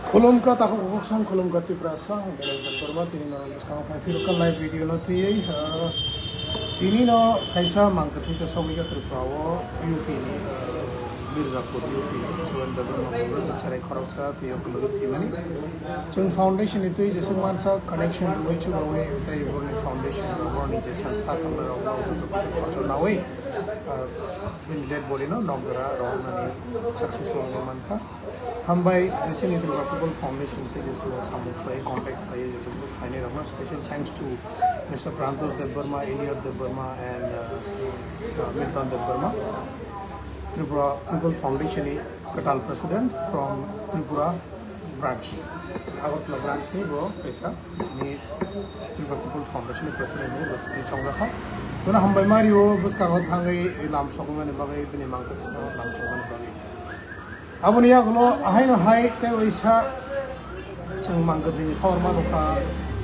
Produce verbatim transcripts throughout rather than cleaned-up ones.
Khulumkha takhuk bukhuk song, khulumkha Tiprasa, ang Deloitte Debbarma, tini norok bwskango phai phirukha live video no twiwi, ah, tini no kaisa mangkwthwi to sogwikha Tripura o U P ni, ah, Mirzapur U P ni Chuan Debbarma mungwi je cherai khoroksa twi o kwlwgwi thwimani. Chwng foundation ni twi jeswk mansa connection rwui chubaui tei boroni foundation boroni je sanstha thangnairok joto kisa khoroksa naui, ah, bini dead body no nokjora rohornani successful wngwi mankha. Hambai, Jesini Tripura People Foundation tei Jesini samung khlai contact khlai joto khainai rokno special thanks to Mister Prantosh Debbarma, Elliot Debbarma and, uh, uh, Milton Debbarma. Tripura People Foundation ni kwtal president from Tripura branch. Agartala branch ni bo kaisa ni Tripura People Foundation ni president ni bo tini chongjak kha. Bono hambai ma rio bwskango thangwi lam sokmani bagwi bini mangkuk lam sokmani bagwi. Aboni yagulo ahaino hai tei waisa chwng mangkwthwini khobor mano kha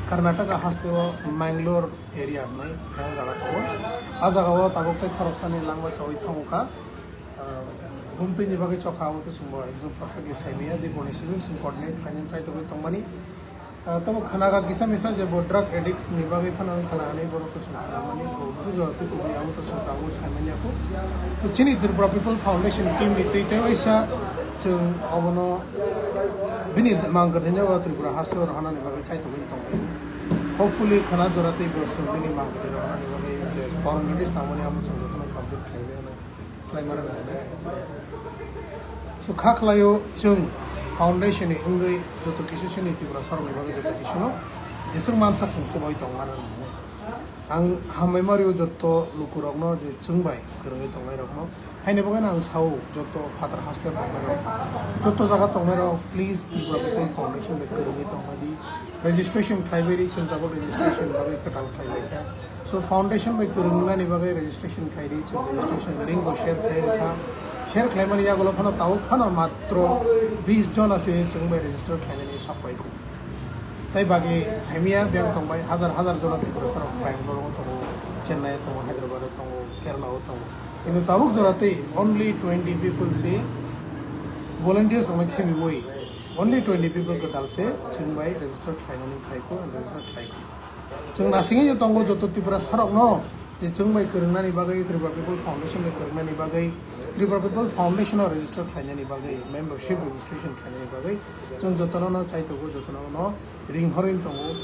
Karnataka hasteo Mangalore area hwnwi khe jaga tongo. A jagao tabuk tei khoroksani langma chaui thango kha. Ah, bumtwini bagwi chokha abo to chwngbo exam perfectly saimaya, tei boni simi chwng coordinate khlainani chaitogwi tongmani. Ah, tamo khwnaga kisa misa je bo drug addict ni bagwi phano wng khwna hwnwi borok to chwng khwnamani, bo bwswk jora twi kubui amo to chwng tabuk saimanya kho. To chini Tripura People Foundation team ni twi tei waisa chwng obono bini mang kwthwino Tripura hasteo rohornani bagwi chaitogwi tongkha. Hopefully khwna jora tei bo chwng bini mang kwthwino rohornani bagwi je formality tangmani amo chwng jotono complete khlaiwi hwnwi. Khlaimani nangkha. So, kha khlaio chwng foundation ni wngwi joto kisu chini Tiprasa rokni bagwi joto kisuno jeswk mansa chwng chubai tongmani nangkha. Ang hambai ma rio joto lukurokno je chwng bai kwrwngwi tongnairokno. Haini bagwino ang sao joto phatar hasteo tongnairok, joto jaga tongnairok, please Tripura People Foundation bai kwrwngwi tongmani. Registration khlaibai ri, chwng tabuk registration bagwi kwtal khlaibai kha. So foundation bai kwrwngnani bagwi registration khlai ri, chwng registration link bo share khlai ri kha. Share khlaimani yagulo phano tabuk phano matro bis jon ase chwng bai register khlainani sok bai kho. Tai bagwi saimaya biyang tongbai, hazar hazar jona Tiprasa rok Bangalore o tongo, Chennai o tongo, Hyderabad o tongo, Kerala o tongo. Kintu tabuk jora tei only twenty people se volunteers rokno khebiwi, only twenty people kwtal se chwng bai register khlainani phai kho, and register khlai kho. Chwng nasingwi tongo joto Tiprasa rokno je chwng bai kwrwngnani bagwi, Tripura People Foundation bai kwrwngnani bagwi, Tripura People Foundation o register khlainani bagwi, membership registration khlainani bagwi chwng jotono no chaitogo, jotono no ring horwi tongo.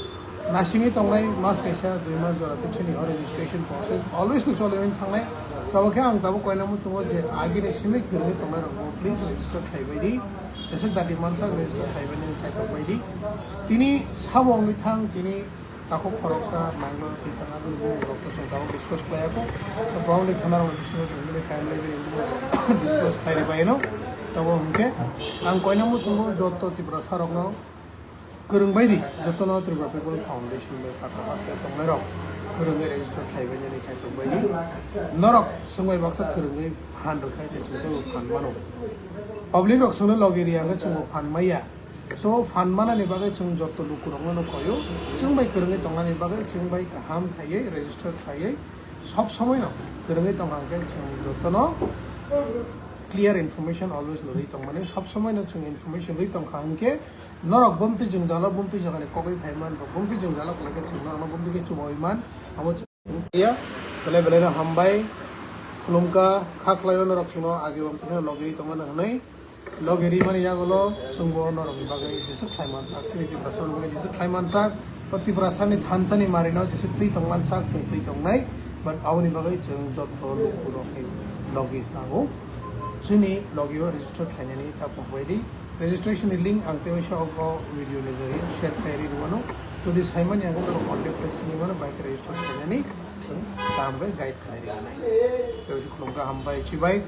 Nasingwi tongnai mas kaisa dui mas jora pichini o registration process always no choli wng thangnai. Tabo khe ang tabuk koina muchungo je agini simi kwrwngwi tongnai rokbo please register khlaibai di. Jeswk dati mansa register khlaibai nini chaitok bai di. Tini sabo wngwi thang, tini takhuk khoroksa Mangalore twi thang, aboni bumung rok to chwng tabuk discuss khlai ya kho. So probably khana rokni bisingo chwng bini family bini bumung discuss khlai ri bai no. Tabo hwnkhe ang koina muchungo joto Tiprasa rokno kwrwng bai di, jotono Tripura People Foundation bai phataro haste tongnai rok kwrwngwi register khlaibai nini chaitok bai di. Norok swngbai baksa kwrwngwi phan rwkha je chwng teibo phan mano. Public rok swngno logi ri ang khe chwngbo phan maya. So phan manani bagwi chwng joto lukurokno no koyo, chwng bai kwrwngwi tongnani bagwi chwng bai kaham khaiwi register khlaiwi sob somoi no kwrwngwi tongkha hwnkhe chwng jotono clear information always no rwi tongmani, sob somoi no chwng information rwi tongkha hwnkhe norok bumtwi jwngjalo, bumtwi jagani kogwi phaiman, bo bumtwi jwngjalo kwlai khe chwng norokno bumtwi khe chubaui man, abo chwng ya, belai belai no hambai, khulumkha, kha khlaio norok chwngno age bumtwi kheno logi rwi tongmani hwnwi, logi rimani yagulo chwngbo norokni bagwi jeswk khlai mansak, chini Tiprasa rokni bagwi jeswk khlai mansak, o Tiprasani thansani marino jeswk twi tong mansak, chwng twi tongnai, but aboni bagwi chwng joto lukurokni logi nango. Chini logio register khlainani ta pokbai di. Registration ni link ang tei waisa o video ni jari share khlai ri rwano. Jodi saimani ang contact khlai sini mano bike register khlainani chwng kaham khe guide khlai ri nai. Tei waisa khulumkha hambai chibai.